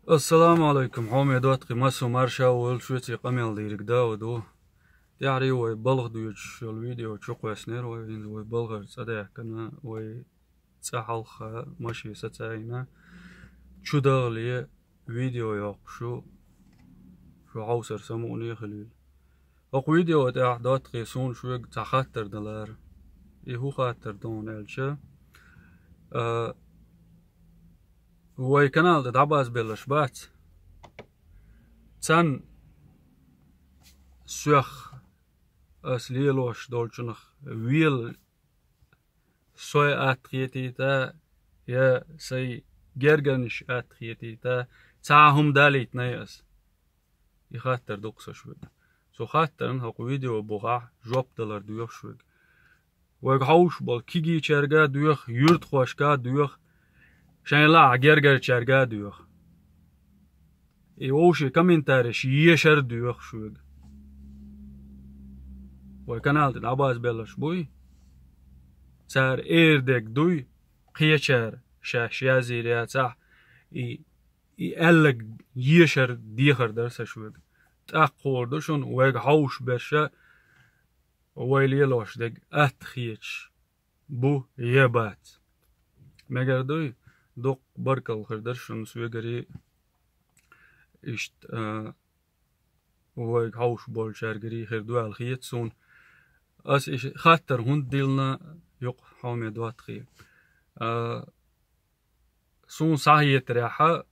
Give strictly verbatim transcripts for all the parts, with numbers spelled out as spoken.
Ассаламу алайкум, хьоме доттагӀий, массо марша волаш, шуца къамел дийриг Дауд ва. ТӀехьарий вай балха доьдуш йолу видео чу кхоьссинера вай, хӀинца вай балхара цӀа даьхкина, вай цӀа хьалха машен сацийна, чу дахале видео йоккхуш ю, шу хьовсар самукъане а хилийла. ХӀокху видео тӀехь, доттагӀий, суна шуьга цхьа хаттар далара. И хӀун хаттар ду аьлча, а, вай канал тӀе дӀабазбелларш бац. Царна соьх ас лелош долчунах вела сой атта хетийта, я сай гергарнаш атта хетийта, цхьа а хӀума далийтиний ас? И хаттар ду-кх сан шуьга. Цу хаттарна хӀокху видео бухахь жоп далар доьху шуьга. Вайга хьовсуш болу кегийчаьрга а доьху, юьртахошка а доьху, шайна лаахь гергарчаьрга а доьху. И вовшийн комментареш ешар а доьху шуьга. Вай канал тӀе дӀабазбелларш буй? Цара эр дерг дуй, кхечара шаьш язйийр яцахь, и, и аьлларг ешар дехар дара сан шуьга. ТӀаккха хуур ду шуна, вайга хьовсуш берш а вай лелош дерг атта хеташ бу я бац. Мегар дуй, дуккха баркалла хир дара шуна соьгарий, иштта, а, вайга хьовсуш болчаьргарий хир ду аьлла хета суна. Ас и хаттар хӀунда диллина юкъа, хьоме доттагӀий? А, суна схьахетарехь,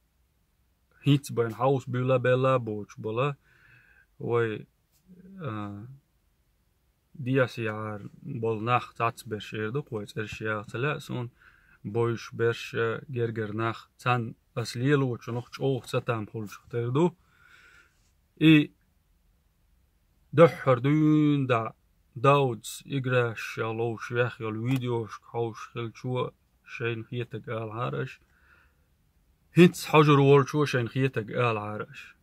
хӀинца байна хьовса буьйла а белла а боцуш бола вай, а, дехьа-сехьара болу нах цхьацберш эр ду-кх вай, цӀераш яха ца лаьа суна, бовзуш берш а, гергара нах, царна ас лелочунах чӀогӀа цатам хуьлучух тера ду. И дуьххьара дуьйна дӀа Даудас играшех ловш вех йолу видеошка хьовсуш хиллачо шайна хетарг алахьара аша. ХӀинца хьожур волчо шайна хетарг алахьара аша.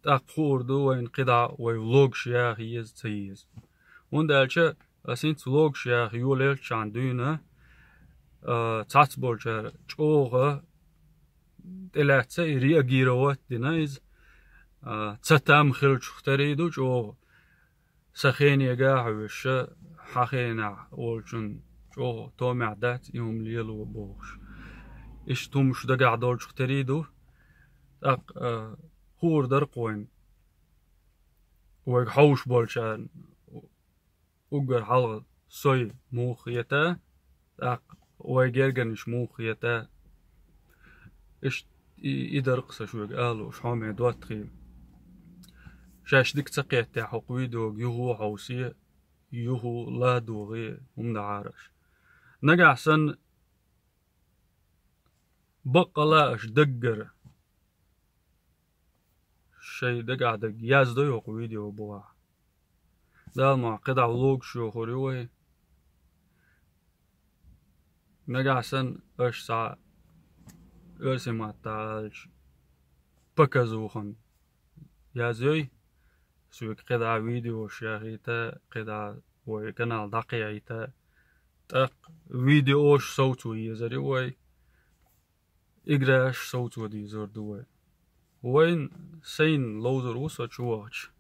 ТӀаккха хуур ду вайна кхидӀа вай влогаш яха еза, ца еза. ХӀунда аьлча ас хӀинца влогаш яха йолаелчахьана дуьйна, а, цхьацболчара чӀогӀа тӀелаьцна и реагировать дина иза, а, цатам хиллачух терий ду чӀогӀа. Сан хенега а хьоьжуш, хьан хенахь волчун чӀогӀа томехь дац и хӀума лело бохуш. Иштта хӀумаш дагахь долчух терий ду. ТӀаккха, а, хуур дара-кх вайна, вайга хьовсуш болчарна уггар хьалха сой муха хета, тӀаккха вай гергарнаш муха хета. Иштта и, и дара-кх сан шуьга ала лууш, хьоме доттагӀий. Шаьш дика ца кхеттехь, хӀокху видеога юху а хьовсий, юху а ладогӀий, хӀума дахьара аша. Нагахь санна баккъала аша даггара шайн дагахь дерг яздо хӀокху видео бухахь. Дала мукъ лахь, кхидӀа влогаш йохур ю вай. Нагахь санна аша цхьа, оьрсийн маттахь аьлча, показуха язйой, соьга кхидӀа видеош яхийта, кхидӀа вай канал дӀакхехьийта. ТӀаккха видеош совцо езар ю вай. Играш совцо дезар ду вай. Вайн сайна ловзур ву со чувахча.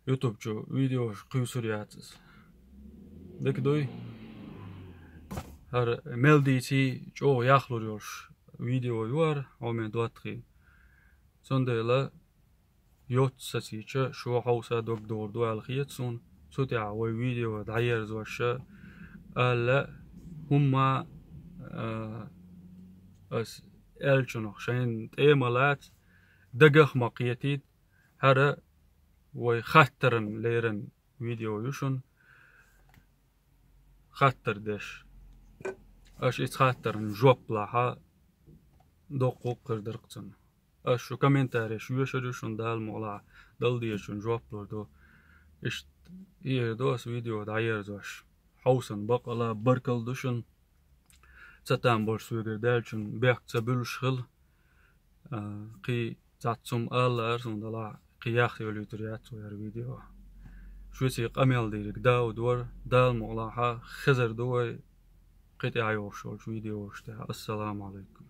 YouTube чу видеош кхуьйсур яц аса. Дика дуй? ХӀара мел дийций чӀогӀа яхлур йолуш видео ю хӀара, хьоме доттагӀий. Цундела йоцца сацийча, шо хьовса дог догӀур ду аьлла хета суна. Цу тӀехь вай видео дӀаерзош аьлла, хӀумма, а, ас аьллачунах шайна тӀе ма лаца, дагах ма кхетийта, хӀара вай хаттаран леррина видео ю шуна. Хаттар деш. Аша иза хаттаран жоп лахь, доккха гӀуллакх хир дара-кх цунна. Ас шу комментареш йоьшур ю шуна, Дала мукъ лахь, дала дезачун жоп лур ду. Иштта и эр ду ас видео дӀаерзош. Хьовсан бакъала баркалла ду шуна. Цатам болуш соьгара даьллачун бехк ца буьллуш хила. А, кхин цхьацца хӀума ала лаара суна, делахь кхин яхъйолуьйтур яц вай хӀара видео. Шуьца къамел дийриг Дауд вара, Дала мукъ лахь, хезар ду вай кхин тӀаьхьа йолуш йолчу видеош тӀехь. Ассаламу алайкум.